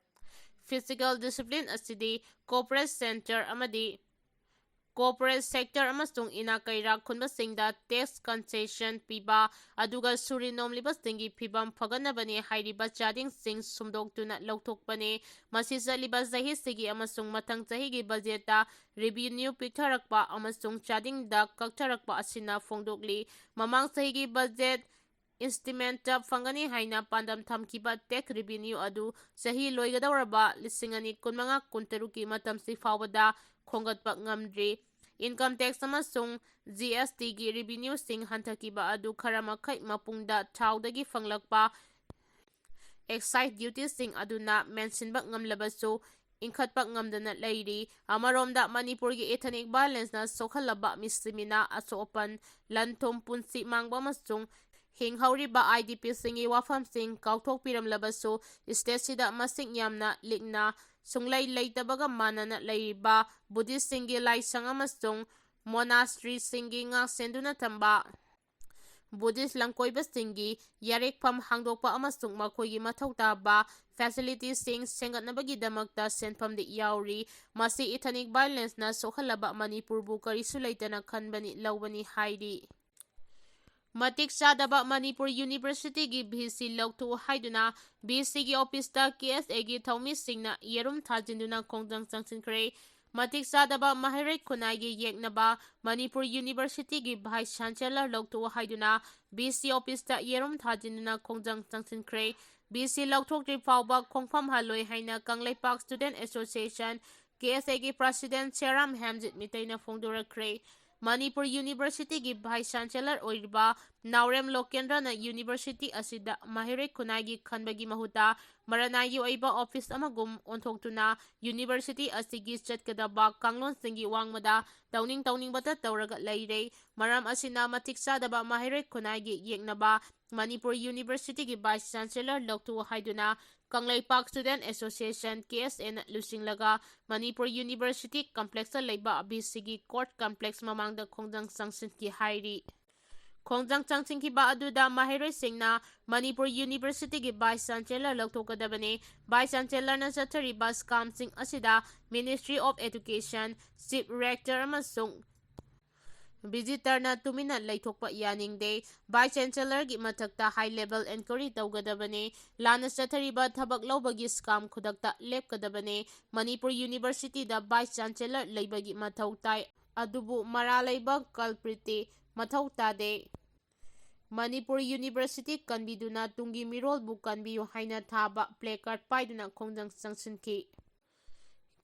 ꯐꯤꯁꯀꯦꯜ ꯗꯤꯁꯤꯄ꯭ꯂꯤꯟ ꯑꯁꯤꯗꯤ ꯀꯣꯔꯄꯣꯔꯦꯠ ꯁꯦꯛꯇꯔ ꯑꯃꯗꯤ ꯀꯣꯔꯄꯣꯔꯦꯠ ꯁꯦꯛꯇꯔ ꯑꯃꯁꯨꯡ ꯏꯅꯥꯛ ꯀꯩꯔꯥꯛ ꯈꯨꯟꯕꯁꯤꯡꯗ ꯇꯦꯛꯁ ꯀꯟꯁꯦꯁꯟ ꯄꯤꯕ, ꯑꯗꯨꯒ ꯁꯨꯔꯤ ꯅꯣꯝꯂꯤꯕꯁꯤꯡꯒꯤ ꯐꯤꯕꯝ ꯐꯒꯠꯅꯕꯅꯤ ꯍꯥꯏꯔꯤꯕ ꯆꯥꯗꯤꯡꯁꯤꯡ ꯁꯨꯝꯗꯣꯛꯇꯨꯅ ꯂꯧꯊꯣꯛꯄꯅꯤ꯫ ꯃꯁꯤ ꯆꯠꯂꯤꯕ ꯆꯍꯤꯁꯤꯒꯤ ꯑꯃꯁꯨꯡ ꯃꯊꯪ ꯆꯍꯤꯒꯤ ꯕꯖꯦꯠꯇ ꯔꯤꯚꯤꯅ꯭ꯌꯨ ꯄꯤꯛꯊꯔꯛꯄ ꯑꯃꯁꯨꯡ ꯆꯥꯗꯤꯡꯗ ꯀꯛꯊꯔꯛꯄ ꯑꯁꯤꯅ ꯐꯣꯡꯗꯣꯛꯂꯤ꯫ ꯃꯃꯥꯡ ꯆꯍꯤꯒꯤ ꯕꯖꯦꯠ ꯏꯟꯁꯇꯤꯃꯦꯟꯇ ꯐꯪꯒꯅꯤ ꯍꯥꯏꯅ ꯄꯥꯟꯗꯝ ꯊꯝꯈꯤꯕ ꯇꯦꯛꯁ ꯔꯤꯚꯤꯅ꯭ꯌꯨ ꯑꯗꯨ ꯆꯍꯤ ꯂꯣꯏꯒꯗꯧꯔꯕ ꯂꯤꯁꯤꯡ ꯑꯅꯤ ꯀꯨꯟꯃꯉꯥ ꯀꯨꯟꯇꯔꯨꯛꯀꯤ ꯃꯇꯝꯁꯤ ꯐꯥꯎꯕꯗ ꯈꯣꯝꯒꯠꯄ ꯉꯝꯗ꯭ꯔꯤ꯫ ꯏꯟꯀꯝ ꯇꯦꯛꯁ ꯑꯃꯁꯨꯡ ꯖꯤ ꯑꯦꯁ ꯇꯤꯒꯤ ꯔꯤꯚꯤꯅ꯭ꯌꯨꯁꯤꯡ ꯍꯟꯊꯈꯤꯕ ꯑꯗꯨ ꯈꯔ ꯃꯈꯩ ꯃꯄꯨꯡꯗ ꯊꯥꯎꯗꯒꯤ ꯐꯪꯂꯛꯄ ꯑꯦꯛꯁꯥꯏꯖ ꯗ꯭ꯌꯨꯇꯤꯁꯤꯡ ꯑꯗꯨꯅ ꯃꯦꯟꯁꯤꯟꯕ ꯉꯝꯂꯕꯁꯨ, ꯏꯟꯈꯠꯄ ꯉꯝꯗꯅ ꯂꯩꯔꯤ꯫ ꯑꯃꯔꯣꯝꯗ, ꯃꯅꯤꯄꯨꯔꯒꯤ ꯏꯊꯅꯤꯛ ꯚꯥꯏꯑꯣꯂꯦꯟꯁꯅ ꯁꯣꯛꯍꯜꯂꯕ ꯃꯤꯁꯤꯃꯤꯅꯥ, ꯑꯁꯣꯛ ꯑꯄꯟ, ꯂꯟ ꯊꯨꯝ, ꯄꯨꯟꯁꯤ ꯃꯥꯡꯕ ꯑꯃꯁꯨꯡ ꯍꯤꯡꯍꯧꯔꯤꯕ ꯑꯥꯏ ꯗꯤ ꯄꯤꯁꯤꯡꯒꯤ ꯋꯥꯐꯝꯁꯤꯡ ꯀꯥꯎꯊꯣꯛꯄꯤꯔꯝꯂꯕꯁꯨ, ꯁ꯭ꯇꯦꯠꯁꯤꯗ ꯃꯁꯤꯡ ꯌꯥꯝꯅ ꯂꯤꯛꯅ ꯁꯨꯡꯂꯩ ꯂꯩꯇꯕꯒ ꯃꯥꯟꯅꯅ ꯂꯩꯔꯤꯕ ꯕꯨꯙꯤꯁꯁꯤꯡꯒꯤ ꯂꯥꯏꯁꯪ ꯑꯃꯁꯨꯡ ꯃꯣꯅꯥꯁꯇ꯭ꯔꯤꯁꯤꯡꯒꯤ ꯉꯥꯛꯁꯦꯟꯗꯨꯅ ꯊꯝꯕ ꯕꯨꯙꯤꯁ ꯂꯝꯀꯣꯏꯕꯁꯤꯡꯒꯤ ꯌꯥꯔꯦꯛꯐꯝ ꯍꯥꯡꯗꯣꯛꯄ ꯑꯃꯁꯨꯡ ꯃꯈꯣꯏꯒꯤ ꯃꯊꯧ ꯇꯥꯕ ꯐꯦꯁꯤꯂꯤꯇꯤꯁꯤꯡ ꯁꯦꯝꯒꯠꯅꯕꯒꯤꯗꯃꯛꯇ ꯁꯦꯟꯐꯝꯗꯤ ꯌꯥꯎꯔꯤ꯫ ꯃꯁꯤ ꯏꯊꯅꯤꯛ ꯚꯥꯏꯑꯣꯂꯦꯟꯁꯅ ꯁꯣꯛꯍꯜꯂꯕ ꯃꯅꯤꯄꯨꯔꯕꯨ ꯀꯔꯤꯁꯨ ꯂꯩꯇꯅ ꯈꯟꯕꯅꯤ, ꯂꯧꯕꯅꯤ ꯍꯥꯏꯔꯤ꯫ ꯃꯇꯤꯛ ꯆꯥꯗꯕ ꯃꯅꯤꯄꯨꯔ ꯌꯨꯅꯤꯚꯔꯁꯤꯇꯤꯒꯤ ꯚꯤ ꯁꯤ ꯂꯧꯊꯣꯛꯎ ꯍꯥꯏꯗꯨꯅ ꯚꯤ ꯁꯤꯒꯤ ꯑꯣꯐꯤꯁꯇ ꯀꯦ ꯑꯦꯁ ꯑꯦꯒꯤ ꯊꯧꯃꯤꯁꯤꯡꯅ ꯌꯦꯔꯨꯝ ꯊꯥꯖꯤꯟꯗꯨꯅ ꯈꯣꯡꯖꯪ ꯆꯪꯁꯤꯟꯈ꯭ꯔꯦ꯫ ꯃꯇꯤꯛ ꯆꯥꯗꯕ ꯃꯍꯩꯔꯣꯏ ꯈꯨꯟꯅꯥꯏꯒꯤ ꯌꯦꯛꯅꯕ ꯃꯅꯤꯄꯨꯔ ꯌꯨꯅꯤꯚꯔꯁꯤꯇꯤꯒꯤ ꯚꯥꯏꯁ ꯆꯥꯟꯁꯦꯂꯔ ꯂꯧꯊꯣꯛꯎ ꯍꯥꯏꯗꯨꯅ ꯚꯤ ꯁꯤ ꯑꯣꯐꯤꯁꯇ ꯌꯦꯔꯨꯝ ꯊꯥꯖꯤꯟꯗꯨꯅ ꯈꯣꯡꯖꯪ ꯆꯪꯁꯤꯟꯈ꯭ꯔꯦ꯫ ꯚꯤ ꯁꯤ ꯂꯧꯊꯣꯛꯇ꯭ꯔꯤ ꯐꯥꯎꯕ ꯈꯣꯡꯐꯝ ꯍꯜꯂꯣꯏ ꯍꯥꯏꯅ ꯀꯪꯂꯩꯄꯥꯛ ꯁ꯭ꯇꯨꯗꯦꯟꯠ ꯑꯦꯁꯣꯁꯤꯌꯦꯁꯟ, ꯀꯦ ꯑꯦꯁ ꯑꯦꯒꯤ ꯄ꯭ꯔꯁꯤꯗꯦꯟꯠ ꯁꯦꯔꯥꯝ ꯍꯦꯝꯖꯤꯠ ꯃꯤꯇꯩꯅ ꯐꯣꯡꯗꯣꯔꯛꯈ꯭ꯔꯦ꯫ ꯃꯅꯤꯄꯨꯔ ꯌꯨꯅꯤꯚꯔꯁꯤꯇꯤꯒꯤ ꯚꯥꯏꯁ ꯆꯥꯟꯁꯦꯂꯔ ꯑꯣꯏꯔꯤꯕ ꯅꯥꯎꯔꯦꯝ ꯂꯣꯀꯦꯟꯗ꯭ꯔꯅ ꯌꯨꯅꯤꯚꯔꯁꯤꯇꯤ ꯑꯁꯤꯗ ꯃꯍꯩꯔꯣꯏ ꯈꯨꯟꯅꯥꯏꯒꯤ ꯈꯟꯕꯒꯤ ꯃꯍꯨꯠꯇ ꯃꯔꯅꯥꯏꯒꯤ ꯑꯣꯏꯕ ꯑꯣꯐꯤꯁ ꯑꯃꯒꯨꯝ ꯑꯣꯟꯊꯣꯛꯇꯨꯅ ꯌꯨꯅꯤꯚꯔꯁꯤꯇꯤ ꯑꯁꯤꯒꯤ ꯆꯠꯀꯗꯕ ꯀꯥꯡꯂꯣꯟꯁꯤꯡꯒꯤ ꯋꯥꯡꯃꯗ ꯇꯧꯅꯤꯡ ꯇꯧꯅꯤꯡꯕꯇ ꯇꯧꯔꯒ ꯂꯩꯔꯦ꯫ ꯃꯔꯝ ꯑꯁꯤꯅ ꯃꯇꯤꯛ ꯆꯥꯗꯕ ꯃꯍꯩꯔꯣꯏ ꯈꯨꯟꯅꯥꯏꯒꯤ ꯌꯦꯛꯅꯕ ꯃꯅꯤꯄꯨꯔ ꯌꯨꯅꯤꯚꯔꯁꯤꯇꯤꯒꯤ ꯚꯥꯏꯁ ꯆꯥꯟꯁꯦꯂꯔ ꯂꯧꯊꯣꯛꯎ ꯍꯥꯏꯗꯨꯅ ꯀꯪꯂꯩꯄꯥꯛ ꯁ꯭ꯇꯨꯗꯦꯟꯠ ꯑꯦꯁꯣꯁꯤꯌꯦꯁꯟ, ꯀꯦ ꯑꯦꯁ ꯑꯦꯅ ꯂꯨꯆꯤꯡꯂꯒ ꯃꯅꯤꯄꯨꯔ ꯌꯨꯅꯤꯚꯔꯁꯤꯇꯤ ꯀꯝꯄ꯭ꯂꯦꯛꯁꯇ ꯂꯩꯕ ꯚꯤ ꯁꯤꯒꯤ ꯀꯣꯔꯠ ꯀꯝꯄ꯭ꯂꯦꯛꯁ ꯃꯃꯥꯡꯗ ꯈꯣꯡꯖꯪ ꯆꯪꯁꯤꯟꯈꯤ ꯍꯥꯏꯔꯤ꯫ ꯈꯣꯡꯖꯪ ꯆꯪꯁꯤꯟꯈꯤꯕ ꯑꯗꯨꯗ ꯃꯍꯩꯔꯣꯏꯁꯤꯡꯅ ꯃꯅꯤꯄꯨꯔ ꯌꯨꯅꯤꯚꯔꯁꯤꯇꯤꯒꯤ ꯚꯥꯏꯁ ꯆꯥꯟꯁꯦꯂꯔ ꯂꯧꯊꯣꯛꯀꯗꯕꯅꯤ꯫ ꯚꯥꯏꯁ ꯆꯥꯟꯁꯦꯂꯔꯅ ꯆꯠꯊꯔꯤꯕ ꯁ꯭ꯀꯥꯝꯁꯤꯡ ꯑꯁꯤꯗ ꯃꯤꯅꯤꯁꯇ꯭ꯔꯤ ꯑꯣꯐ ꯑꯦꯗꯨꯀꯦꯁꯟ, ꯆꯤꯐ ꯔꯦꯛꯇꯔ ꯑꯃꯁꯨꯡ ꯚꯤꯖꯤꯇꯔꯅ ꯇꯨꯃꯤꯟꯅ ꯂꯩꯊꯣꯛꯄ ꯌꯥꯅꯤꯡꯗꯦ꯫ ꯚꯥꯏꯁ ꯆꯥꯟꯁꯦꯂꯔꯒꯤ ꯃꯊꯛꯇ ꯍꯥꯏ ꯂꯦꯚꯦꯜ ꯏꯟꯀ꯭ꯋꯥꯏꯔꯤ ꯇꯧꯒꯗꯕꯅꯤ꯫ ꯂꯥꯟꯅ ꯆꯠꯊꯔꯤꯕ ꯊꯕꯛ ꯂꯧꯕꯒꯤ ꯁ꯭ꯀꯥꯝ ꯈꯨꯗꯛꯇ ꯂꯦꯞꯀꯗꯕꯅꯤ꯫ ꯃꯅꯤꯄꯨꯔ ꯌꯨꯅꯤꯚꯔꯁꯤꯇꯤꯗ ꯚꯥꯏꯁ ꯆꯥꯟꯁꯦꯂꯔ ꯂꯩꯕꯒꯤ ꯃꯊꯧ ꯇꯥꯏ, ꯑꯗꯨꯕꯨ ꯃꯔꯥꯜ ꯂꯩꯕ ꯀꯜꯄ꯭ꯔꯤꯠꯇꯤ ꯃꯊꯧ ꯇꯥꯗꯦ꯫ ꯃꯅꯤꯄꯨꯔ ꯌꯨꯅꯤꯚꯔꯁꯤꯇꯤ ꯀꯟꯕꯤꯗꯨꯅ ꯇꯨꯡꯒꯤ ꯃꯤꯔꯣꯜꯕꯨ ꯀꯟꯕꯤꯌꯨ ꯍꯥꯏꯅ ꯊꯥꯕ placard ꯄꯥꯏꯗꯨꯅ ꯈꯣꯡꯖꯪ ꯆꯪꯁꯤꯟꯈꯤ꯫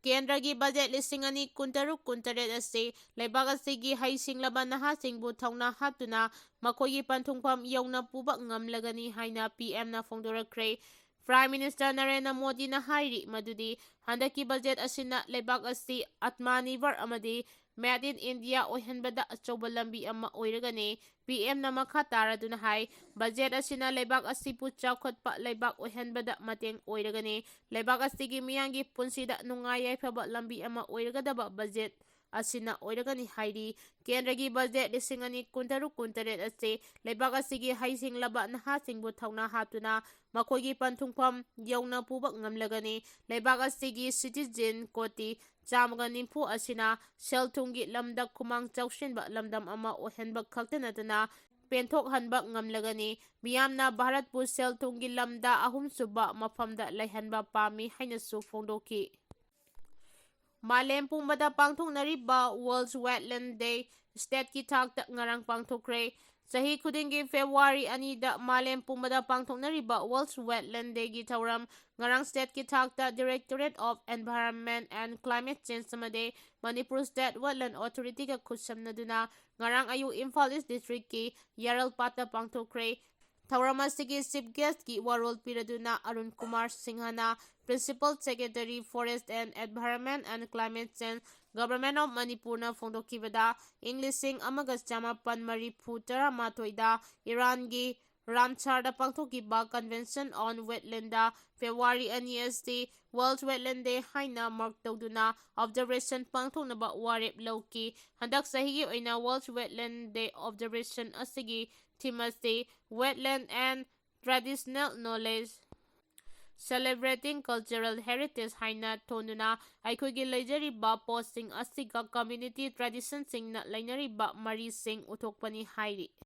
ꯀꯦꯟꯗ꯭ꯔꯒꯤ ꯕꯖꯦꯠ ꯂꯤꯁꯤꯡ ꯑꯅꯤ ꯀꯨꯟꯇꯔꯨꯛ ꯀꯨꯟꯇꯔꯦꯠ ꯑꯁꯤ ꯂꯩꯕꯥꯛ ꯑꯁꯤꯒꯤ ꯍꯩꯁꯤꯡꯂꯕ ꯅꯍꯥꯁꯤꯡꯕꯨ ꯊꯧꯅꯥ ꯍꯥꯞꯇꯨꯅ ꯃꯈꯣꯏꯒꯤ ꯄꯟꯊꯨꯡꯐꯝ ꯌꯧꯅ ꯄꯨꯕ ꯉꯝꯂꯒꯅꯤ ꯍꯥꯏꯅ ꯄꯤ ꯑꯦꯝꯅ ꯐꯣꯡꯗꯣꯔꯛꯈ꯭ꯔꯦ꯫ Prime Minister ꯅꯔꯦꯟꯗ꯭ꯔ ꯃꯣꯗꯤꯅ ꯍꯥꯏꯔꯤ ꯃꯗꯨꯗꯤ ꯍꯟꯗꯛꯀꯤ ꯕꯖꯦꯠ ꯑꯁꯤꯅ ꯂꯩꯕꯥꯛ ꯑꯁꯤ ꯑꯠꯃꯥꯅꯤꯔꯚꯔ ꯑꯃꯗꯤ Made in India ꯑꯣꯏꯍꯟꯕꯗ ꯑꯆꯧꯕ ꯂꯝꯕꯤ ꯑꯃ ꯑꯣꯏꯔꯒꯅꯤ꯫ ꯄꯤ ꯑꯦꯝꯅ ꯃꯈꯥ ꯇꯥꯔꯗꯨꯅ ꯍꯥꯏ, ꯕꯖꯦꯠ ꯑꯁꯤꯅ ꯂꯩꯕꯥꯛ ꯑꯁꯤꯕꯨ ꯆꯥꯎꯈꯠꯄ ꯂꯩꯕꯥꯛ ꯑꯣꯏꯍꯟꯕꯗ ꯃꯇꯦꯡ ꯑꯣꯏꯔꯒꯅꯤ꯫ ꯂꯩꯕꯥꯛ ꯑꯁꯤꯒꯤ ꯃꯤꯌꯥꯝꯒꯤ ꯄꯨꯟꯁꯤꯗ ꯅꯨꯡꯉꯥꯏ ꯌꯥꯏꯐꯕ ꯂꯝꯕꯤ ꯑꯃ ꯑꯣꯏꯔꯒꯗꯕ ꯕꯖꯦꯠ ꯑꯁꯤꯅ ꯑꯣꯏꯔꯒꯅꯤ ꯍꯥꯏꯔꯤ꯫ ꯀꯦꯟꯗ꯭ꯔꯒꯤ ꯕꯖꯦꯠ ꯂꯤꯁꯤꯡ ꯑꯅꯤ ꯀꯨꯟꯇꯔꯨꯛ ꯀꯨꯟꯇꯔꯦꯠ ꯑꯁꯤ ꯂꯩꯕꯥꯛ ꯑꯁꯤꯒꯤ ꯍꯩꯁꯤꯡꯂꯕ ꯅꯍꯥꯁꯤꯡꯕꯨ ꯊꯧꯅꯥ ꯍꯥꯞꯇꯨꯅ ꯃꯈꯣꯏꯒꯤ ꯄꯟꯊꯨꯡꯐꯝ ꯌꯧꯅ ꯄꯨꯕ ꯉꯝꯂꯒꯅꯤ꯫ ꯂꯩꯕꯥꯛ ꯑꯁꯤꯒꯤ citizen ꯀꯣꯇꯤ ꯆꯥꯝꯃꯒ ꯅꯤꯐꯨ ꯑꯁꯤꯅ ꯁꯦꯜ ꯊꯨꯝꯒꯤ ꯂꯝꯗ ꯈꯨꯃꯥꯡ ꯆꯥꯎꯁꯤꯟꯕ ꯂꯝꯗꯝ ꯑꯃ ꯑꯣꯏꯍꯟꯕ ꯈꯛꯇ ꯅꯠꯇꯅ ꯄꯦꯟꯊꯣꯛꯍꯟꯕ ꯉꯝꯂꯒꯅꯤ꯫ ꯃꯤꯌꯥꯝꯅ ꯚꯥꯔꯠꯄꯨ ꯁꯦꯜ ꯊꯨꯝꯒꯤ ꯂꯝꯗ ꯑꯍꯨꯝꯁꯨꯕ ꯃꯐꯝꯗ ꯂꯩꯍꯟꯕ ꯄꯥꯝꯃꯤ ꯍꯥꯏꯅꯁꯨ ꯐꯣꯡꯗꯣꯛꯈꯤ꯫ ꯃꯥꯂꯦꯝ ꯄꯨꯝꯕꯗ ꯄꯥꯡꯊꯣꯛꯅꯔꯤꯕ World Wetland Day stateꯀꯤ ꯊꯥꯛꯇ ꯉꯔꯥꯡ ꯄꯥꯡꯊꯣꯛꯈ꯭ꯔꯦ꯫ ꯆꯍꯤ ꯈꯨꯗꯤꯡꯒꯤ February ꯑꯅꯤꯗ ꯃꯥꯂꯦꯝ ꯄꯨꯝꯕꯗ ꯄꯥꯡꯊꯣꯛꯅꯔꯤꯕ World Wetland Dayꯒꯤ ꯊꯧꯔꯝ ꯉꯔꯥꯡ stateꯀꯤ ꯊꯥꯛꯇ Directorate of Environment and Climate Change ꯑꯃꯗꯤ ꯃꯅꯤꯄꯨꯔ State Wetland Authorityꯒ ꯈꯨꯠꯁꯝꯅꯗꯨꯅ ꯉꯔꯥꯡ ꯑꯌꯨꯛ ꯏꯝꯐꯥꯜ East Districtꯀꯤ ꯌꯥꯔꯜꯄꯥꯠꯇ ꯄꯥꯡꯊꯣꯛꯈ꯭ꯔꯦ꯫ ꯊꯧꯔꯝ ꯑꯁꯤꯒꯤ chief guestꯀꯤ ꯋꯥꯔꯣꯜ ꯄꯤꯔꯗꯨꯅ ꯑꯔꯨꯟ ꯀꯨꯃꯥꯔ ꯁꯤꯡꯍꯅ, Principal Secretary, Forest and Environment and Climate Change, Government of Manipurꯅ ꯐꯣꯡꯗꯣꯛꯈꯤꯕꯗ, ꯏꯪ ꯂꯤꯁꯤꯡ ꯑꯃꯒ ꯆꯃꯥꯄꯟ ꯃꯔꯤꯐꯨ ꯇꯔꯥꯃꯥꯊꯣꯏꯗ ꯏꯔꯥꯟꯒꯤ ꯔꯥꯝꯁꯥꯔꯗ ꯄꯥꯡꯊꯣꯛꯈꯤꯕ Convention on Wetlandꯗ February ꯑꯅꯤ ꯑꯁꯤ World Wetland Day ꯍꯥꯏꯅ mark ꯇꯧꯗꯨꯅ observation ꯄꯥꯡꯊꯣꯛꯅꯕ ꯋꯥꯔꯦꯞ ꯂꯧꯈꯤ꯫ ꯍꯟꯗꯛ ꯆꯍꯤꯒꯤ ꯑꯣꯏꯅ World Wetland Day observation ꯑꯁꯤꯒꯤ theme ꯑꯁꯤ Wetland and Traditional Knowledge, Celebrating Cultural Heritage ꯍꯥꯏꯅ ꯊꯣꯟꯗꯨꯅ ꯑꯩꯈꯣꯏꯒꯤ ꯂꯩꯖꯔꯤꯕ ꯄꯣꯠꯁꯤꯡ ꯑꯁꯤꯒ community traditionꯁꯤꯡꯅ ꯂꯩꯅꯔꯤꯕ ꯃꯔꯤꯁꯤꯡ ꯎꯠꯊꯣꯛꯄꯅꯤ ꯍꯥꯏꯔꯤ꯫